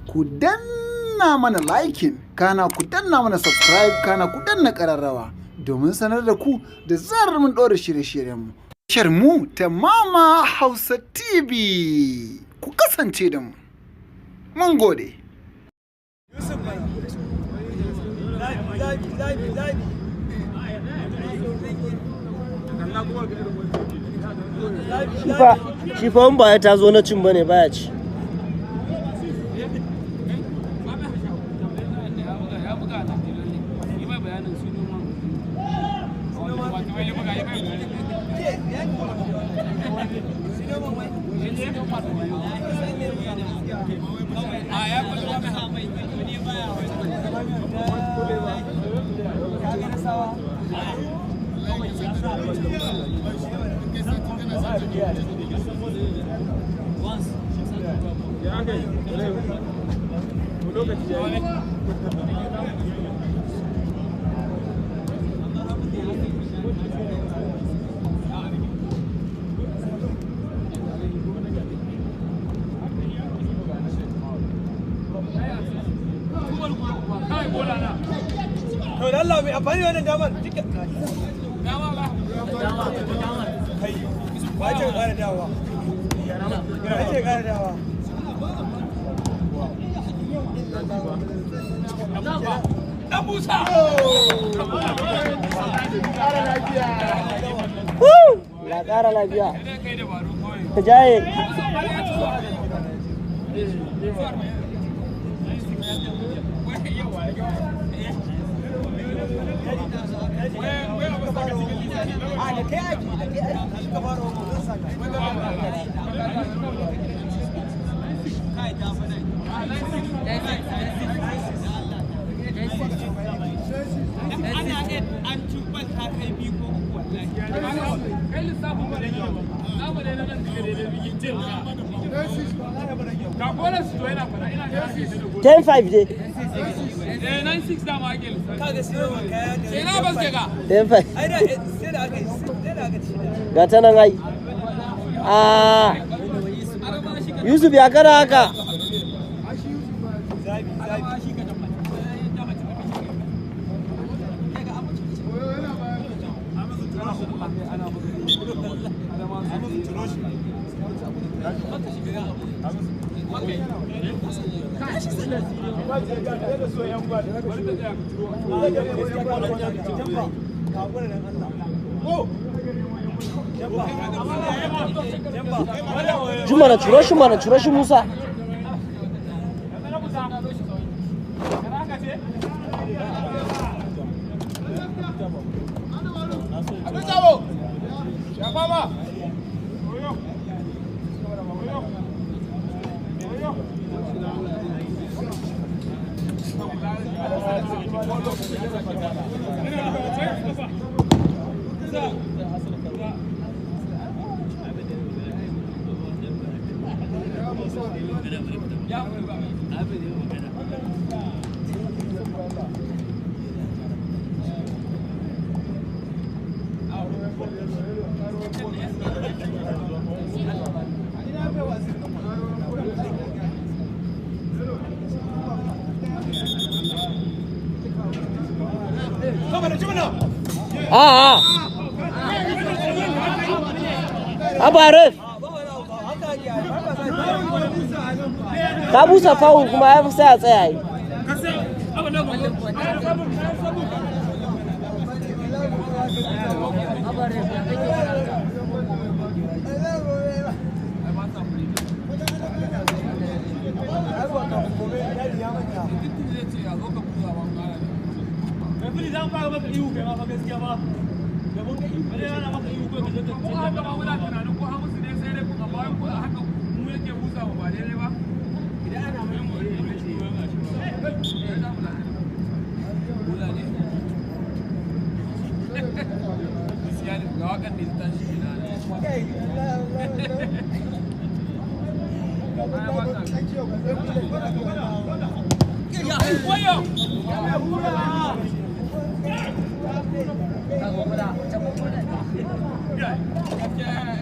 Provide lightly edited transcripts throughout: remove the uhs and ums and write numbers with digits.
Ku danna mana liking, kana ku danna mana subscribe, kana ku danna ƙararrawa domin sanar da ku da zarar mun ɗora shirye-shiryenmu. Tashar mu ta Mama Hausa TV. Ku kasance da mu. Mun gode. Yusuf mai. Zabi, zabi, zabi, zabi. Shi fa in ba ya ta zo na cin bane baya ci. To da Allah mai amfani da wannan damar. Kai, ba ce ƙara dawowa. Ba ce ƙara dawowa. La ƙara lafiya. Ka jaye. A da kai ake, da kai ake. Suka fara wa zan saka. 10-5 dai. Kaga sai wa kaya da. 10-5. Ai da sai da aka sai da aka ci da. Ga ta nan ai. Ah. Yusuf ya kara haka. Zabi, zabi. Jumana ciro shi mana ciro shi Musa. Ah ah. Haba ref. Ka busa foul kuma ya fi sai a tsaya yi.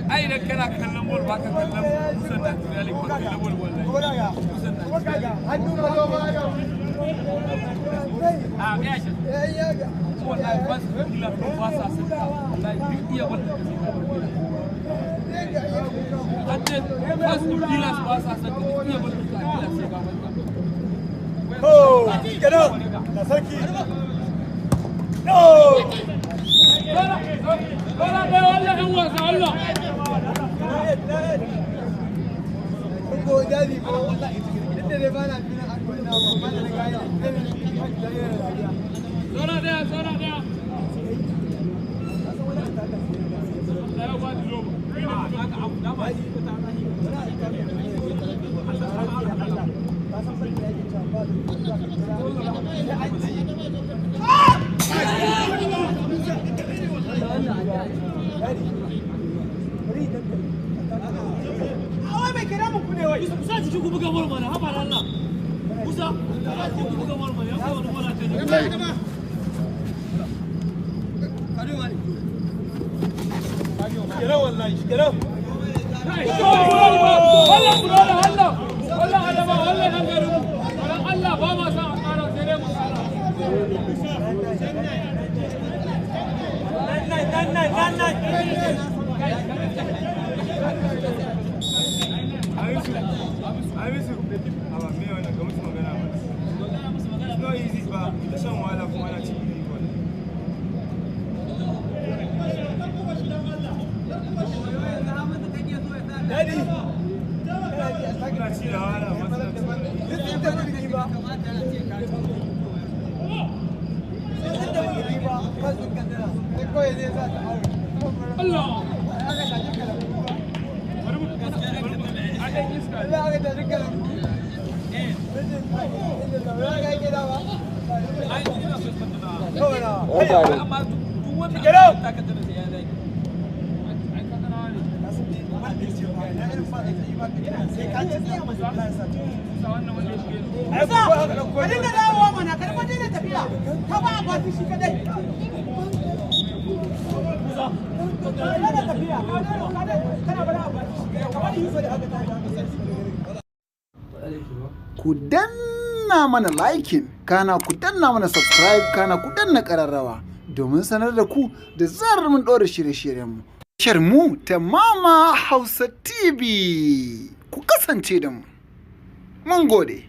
Ai idan kana kallon bol ba ka kallon musan Najeriya League ba kallon bol wallahi. Musan Najeriya. Wallahi ba su kila ko ba sa san wallahi duk iya wanda ka sai ka an ce ba su kila ba sa san duk iya wanda ka kila sai ka barka. Oh, kenan da sarki. No! Bala da Allah ɗan wasa Allah. Ko dadi ko duk da dai bana tuna a na ba amma da na gaya da. Saura daya, saura daya. Ɗaya ba ni roba. Awai mai kira mun kune wai. Musa jiki ku buga bol mana haba da Allah. Musa jiki ku buga bol mana ya kai wani bola kai. Kenan wallahi, kenan. Allah Allah Allah Allah Allah Allah nan garin mu. Allah ba ma san a ƙara sai dai mu ƙara. Nan nan nan nan nan. Hamisu, awa me wannan ka musu magana ba. It's not easy ba, da shan wahala kuma ana cikin yi wallahi. Dadi. Suna ci da wahala amma suna ci. Duk inda muke ba. Duk inda muke ba, ba su kaddara. Sai kawai zai sa ta aure. Allah. Aka tafi kalambu. Bari mu bari mu a ɗan iska. Allah aka tafi kalambu. Ai ina so ka tuna. Kawai na. Wanda Amma duk wanda Kenan. aka taka tana sai ya zagi. Ai ka tana ne. Musa wannan wanda ya shige ni. Ai ko aka dauko. Ka dinga dawowa mana, kar ka daina tafiya. Ka ba akwati shi kadai. Ka daina tafiya, ka daina, ka daina, kana barin akwati shi kadai. Kamar Yusuf da aka tashi aka sai. Ku danna mana liking, kana ku danna mana subscribe, kana ku danna ƙararrawa domin sanar da ku da zarar mun ɗora shirye-shiryenmu. Tashar mu ta Mama Hausa TV ku kasance da mu. Mun gode.